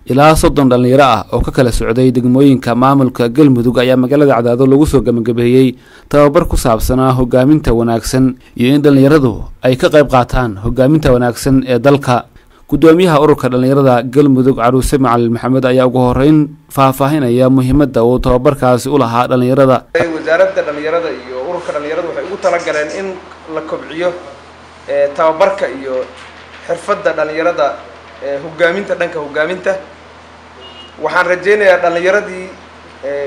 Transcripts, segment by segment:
Ilaa 30 dhalinyaro ah oo ka kala socday degmooyinka maamulka Galmudug ayaa magaalada Cadaado lagu soo gabagabeeyey tababar ku saabsanaa hogaaminta wanaagsan iyo in dhalinyaradu ay ka qayb qaataan hogaaminta wanaagsan ee dalka. Gudoomiyaha ururka dhalinyarada Galmudug, Caruuse Macalin Maxamed, ayaa ugu horeyn faahfaahinaya muhiimadda uu tababarkaasi u lahaa dhalinyarada. Wasaaradda dhalinyarada iyo ururka dhalinyarada waxay ugu talagaleen in la kobciyo tababarka iyo xirfadda dhalinyarada, hogaaminta, dhanka hogaaminta. Waxaan rajaynayaa dhalinyaradii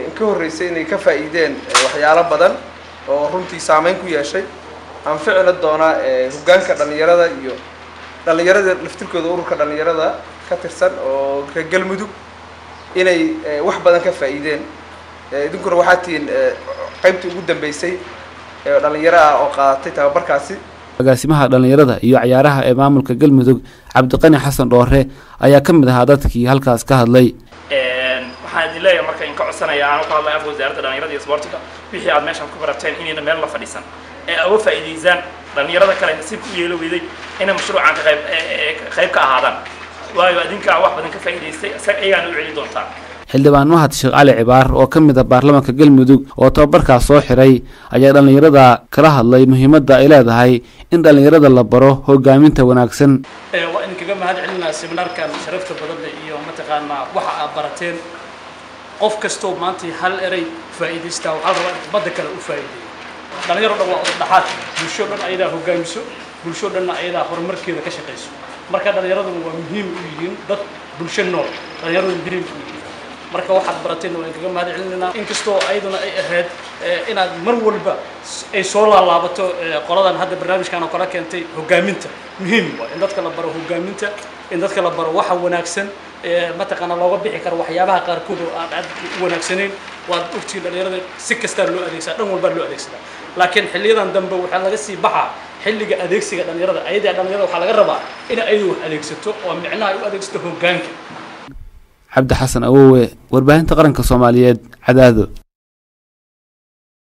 in ka horreysay inay ka faa'iideen waxyaalo badan oo runtii saameyn ku yeeshay, anficina doona hoggaanka dhalinyarada iyo dhalinyarada laftirkooda ururka dhalinyarada ka tirsan oo reer Galmudug inay wax badan ka faa'iideen. Idinkuna waxaa tihiin qaybtii ugu dambeysay ee dhalinyaro ah oo qaadatay tababarkaasi. Agaasimaha dhalinyarada iyo cayaaraha ee maamulka Galmudug, Cabdiqani Xasan Dhoore, ayaa ka mid ahaa dadkii halkaas ka hadlay. Waxaan idin leeyahay marka in ka codsanaya aan ku hadlay afka wasaaradda dhalinyarada iyo isboortiga, wixii aad meeshan ku barateen inayna meel la fadhiisan ee uga faa'iidaysaan dhalinyarada kale nasiibka u yeelo weyday inay mashruucan ka qayb qayb ka ahaadaan, waayo adinkaa wax badan ka faa'iidaystay, isaga ayagaana u celi doontaan. Xildhibaan Mahad Sheekh Cali Cibaar oo ka mid ah baarlamaanka Galmudug oo tababarkaas soo xiray ayaa dhalinyarada kala hadlay muhiimadda ay leedahay in dhalinyarada la baro hogaaminta wanaagsan. Waa idinkaga mahad celinaa seminaarkan sharafta badan leh iyo mataqaanaa waxa aad barateen. Qof kastoo maanta hal erey faa'iidaystaa, waxaa la rabaa in ummadda kale u faa'iideeyo. Dhalinyaro dhan waa udub dhaxaad bulsho dhan, ayadaa hogaamiso bulsho dhanna, ayadaa horumarkeeda ka shaqayso. Marka dhalinyaraduna waa muhiim u yihiin dad bulsho nool, dhalinyaradu muhiim u yihiin. Marka waxaad barateen waa idinkaga mahad celinaynaa, inkastoo ayaduna ay ahayd inaad mar walba ay soo laalaabato. Qoladan hadda barnaamijkan oo kala keentay hogaaminta muhiim waa in dadka la baro hogaaminta, in dadka la baro waxa wanaagsan mataqaana looga bixi karo waxyaabaha qaarkood oo aan aad u wanaagsanayn. Waad ogtihiin, dhalinyarada si kastaa loo adeegsadaa, dhan walbaa loo adeegsadaa, laakiin xilliyadan dambe waxaa laga sii baxaa xilliga adeegsiga dhalinyarada. Ayadaa dhalinyarada waxaa laga rabaa in ayadu wax adeegsato oo micnaha ay u adeegsato hoggaanka. Cabdi Xasan Awowe, warbaahinta qaranka Soomaaliyeed, Cadaado.